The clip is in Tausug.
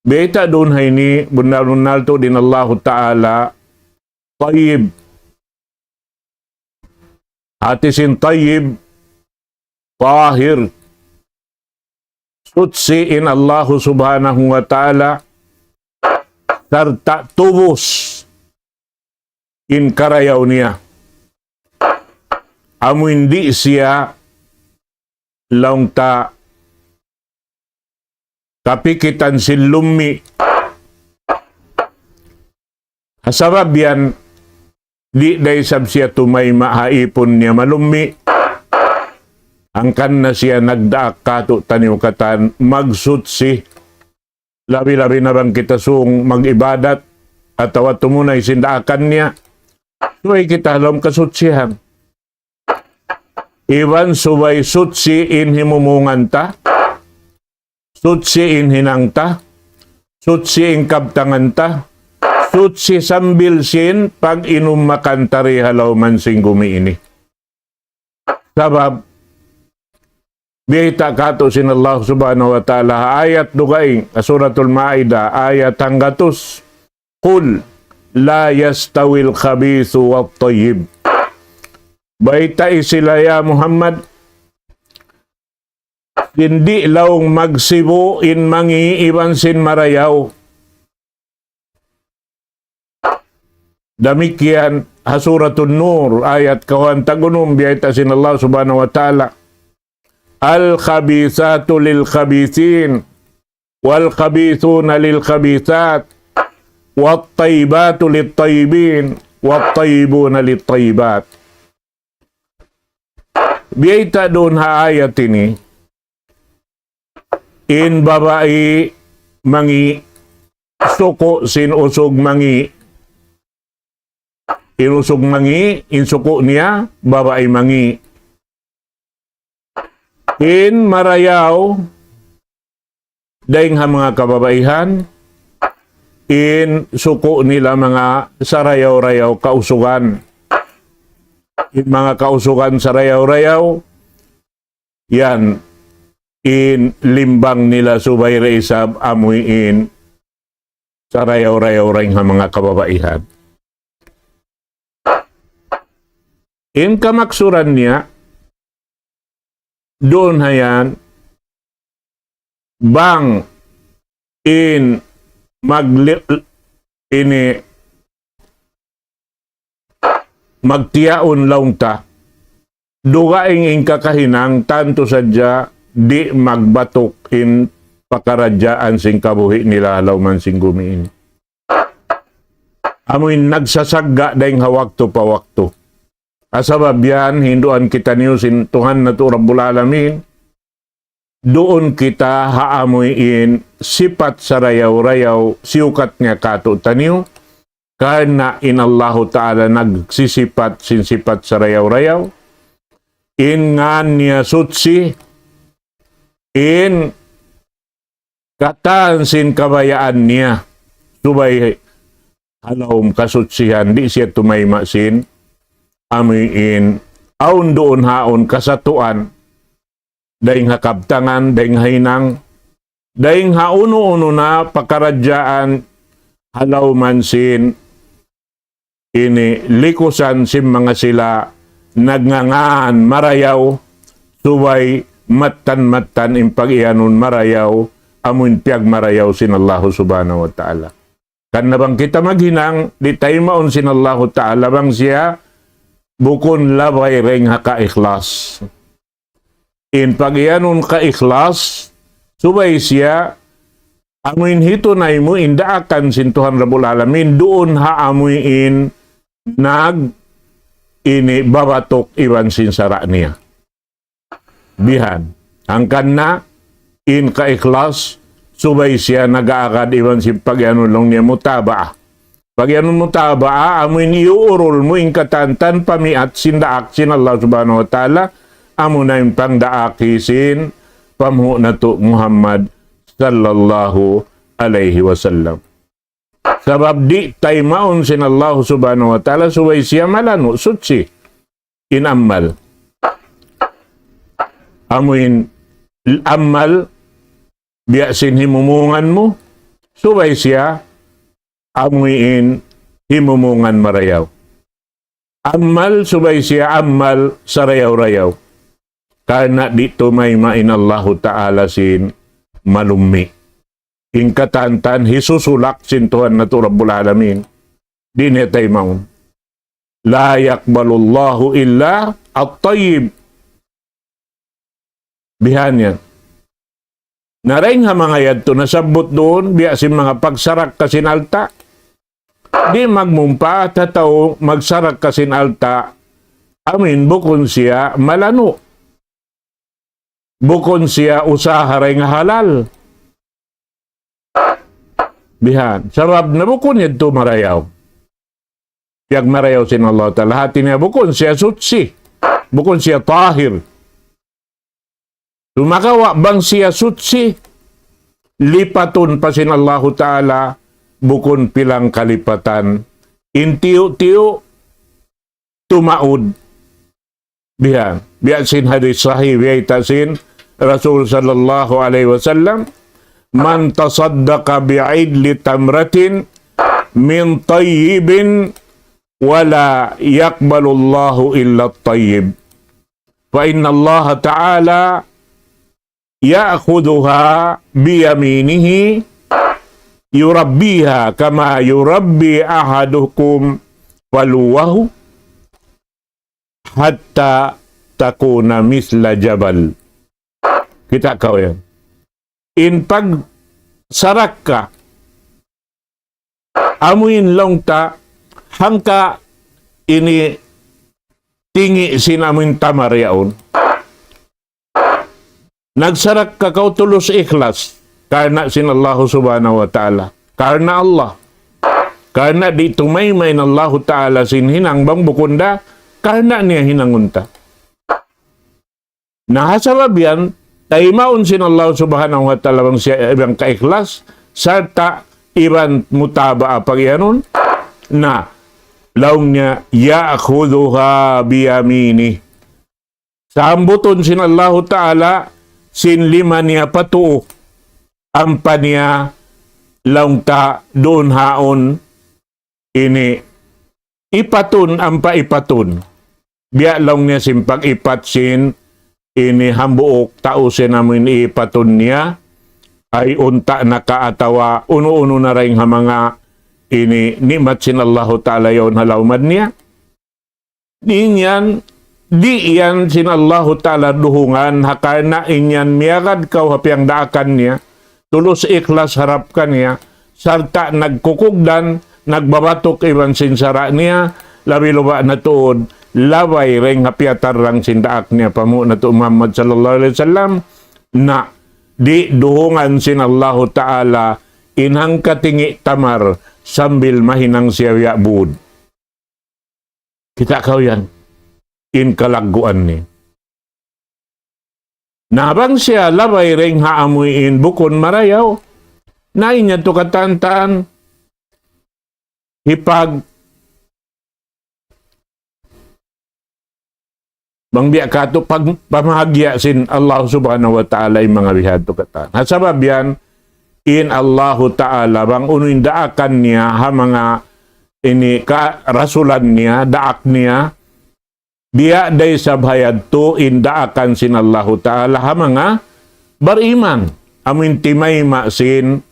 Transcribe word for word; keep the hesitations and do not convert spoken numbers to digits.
Biyayta' duun ha ini, bunnal-bunnal tuud in Allahu Ta'ala, tayyib. Hati sin tayyib, tahir. Suchi in Allahu Subhanahu wa Ta'ala, sarta' tubus in karayaw niya. Amu in di' siya laung ta kapikitan sin lummi'. Ha sabab yan, di' da isab siya tumayma' ha ipun niya malummi'. Hangkan na siya nagdaak kātu'niyu katan magsuchi. Labi-labi na bang kita sūng mag-ibadat atawa tumunay sin daakan niya. Subay kita ha lawm kasuchihan. Iban subay suchi in himumungan ta, suchi in hinang ta, suchi in kabtangan ta, suchi sambil sin pag-inum makan ta di ha lawm sin gumi ini. Sabab, biyayta' kātu' sin Allah Subhanahu wa Ta'ala, ayat dugaing, Suratul Ma'idah, ayat hanggatus, قل لا يستوي الخبيث والطيب. Baytai sila ya Muhammad, di' laung magsibu' in mangi' iban sin marayaw. Damikkiyan ha Suratun Nur, ayat kawhaan tag-unum, biyayta' sin Allah Subhanahu wa Ta'ala, الخبيثات للخبيثين والخبيثون للخبيثات والطيبات للطيبين والطيبون للطيبات. Biyayta' duun ha ayat ini, in babai mangi', suku' sin usug mangi', in usug mangi', in suku' niya, babai mangi'. In marayaw, dayn ha manga kababaihan, in suku' nila manga sarayaw-rayaw kausugan. In manga kausugan sarayaw-rayaw, yan, in limbang nila subay da isab amuin in sarayaw-rayaw dayn ha manga kababaihan. In kamaksuran niya, duun ha yan, bang in magli-, ini magtiyaun laung ta, dugaing in kakahinang tantu sadja di' magbatuk in pakaradjaan sin kabuhi' nila ha lawm sin gumi ini. Amuin nagsasagga' dayn ha waktu pa waktu. Ha sabab yan, hinduan kitaniyu sin Tuhan natu' Rabbul Alamin, duun kita ha amuin sipat sarayaw-rayaw, siyukat niya kātu'niyu, karna' in Allahu Ta'ala nagsisipat sin sipat sarayaw-rayaw, in ngān niya suchi, in katan sin kabayaan niya, subay ha lawm kasuchihan, di' siya tumayma' sin amuin awn duun haun kasatuan, dayn ha kabtangan, dayn ha hinang, dayn ha unu-unu na pakaradjaan ha lawm sin ini likusan sin manga sila nagngangan marayaw, subay mattan-mattan in pag-iyanun marayaw, amuin piyagmarayaw sin Allahu Subhanahu wa Ta'ala. Karna' bang kita maghinang, di' taymaun sin Allahu Ta'ala bang siya bukun labay dayn ha kaikhlas. In pag-iyanun kaikhlas, subay siya, amuin hitunay mu in daakan sin Tuhan Rabbul Alamin, duun ha amuin nag ini babatuk iban sin sara' niya. Bihan. Hangkan na in kaikhlas, subay siya nag-aagad iban sin pag-iyanun laung niya mutabaah. Pag-iyanun mutabaah, amuin iyuurul mu in katan-katan pamiat sin daak sin Allah Subhanahu wa Ta'ala, amuna in pangdaak sin panghu' natu' Muhammad sallallahu alayhi wasallam. Sabab di' taymaun sin Allah Subhanahu wa Ta'ala subay siya malanu', suchi in amal. Amuin amal, biya' sin himumungan mu, Subay siya amuin himumungan marayaw. Amal subay siya amal sarayaw-rayaw. Karna' di' tumayma' in Allahu Ta'ala sin malummi'. In katantan hisusulak sin Tuhan natu' Rabbul Alamin. Di' niya taymaun. لا يقبل الله إلا الطيب. Bihan yan. Na dayn ha manga yadtu nasabbut duun, biya' sin manga pagsarakka sin alta'. Di' magmumpaat ha tau magsarakka sin alta', amuin bukun siya malanu'. Bukun siya usaha dayn ha halal. Bihan. Sabab na bukun yadtu marayaw. Piyagmarayaw sin Allah Ta'ala. Hati niya bukun siya suchi. Bukun siya tahir. Sumagawa' bang siya suchi, lipatun pa sin Allahu Ta'ala, bukun pilang kalipatan. In tiyu'-tiyu', tumaud. Biya', biya' sin hadith sahih, biya' ta sin Rasul sallallahu alayhi wasallam, من تصدق بعدل تمرة من طيب ولا يقبل الله إلا الطيب فإن الله تعالى يأخذها بيمينه يربيها كما يربي أحدكم فلوه حتى تكون مثل جبل. Kita' kaw yan. In pagsarakka, amuin laung ta, hangka ini tingi' sin amuin tamar yaun. Nagsarakka kaw tulus ikhlas, karna' sin Allahu Subhanahu wa Ta'ala. Karna' Allah. Karna' di' tumayma' in Allahu Ta'ala sin hinang bang bukun da, karna' niya hinangun ta. Na ha sabab yan, taymaun sin Allah Subhanahu wa Ta'ala bang siya, bang kaikhlas, sarta' iban mutaba'a pagiyanun, na, laung niya, يأخذها بيمينه. Sambutun sin Allahu Ta'ala, sin lima niya pa tuu, ampa niya, laung ta duun haun, ini ipatun ampa ipatun. Biya' laung niya sin pag-ipat sin ini hambuuk tau sin amuin ipatun niya, ay unta' na ka atawa unu-unu na dayn ha manga ini ni'mat sin Allahu Ta'ala yaun ha lawm niya. Di' yan, di' yan sin Allahu Ta'ala duhungan, ha karna' in yan miyagad kaw ha piyagdaakan niya, tulus ikhlas harap kaniya, sarta' nagkukugdan, nagbabatuk iban sin sara' niya, labi-labi na tuud, labay dayn ha piyatarrang sin daak niya pa Panghu' natu' Muhammad sallallahu alayhi wasallam, na di' duhungan sin Allahu Ta'ala in hangkatingi' tamar sambil mahinang siya ya'bud. Kita' kaw yan. In kalagguan niya. Na bang siya labay dayn ha amuin bukun marayaw, na in yadtu katantan, hipag, bang biya' katu' pag-, pamahagya sin Allah Subhanahu wa Ta'ala in manga bihadtu katan. Ha sabab yan, in Allahu Ta'ala, bang unu in daakan niya, ha manga ini ka-, rasulan niya, daak niya, biya' da isab ha yadtu in daakan sin Allahu Ta'ala ha manga bariman. Amuin timayma' sin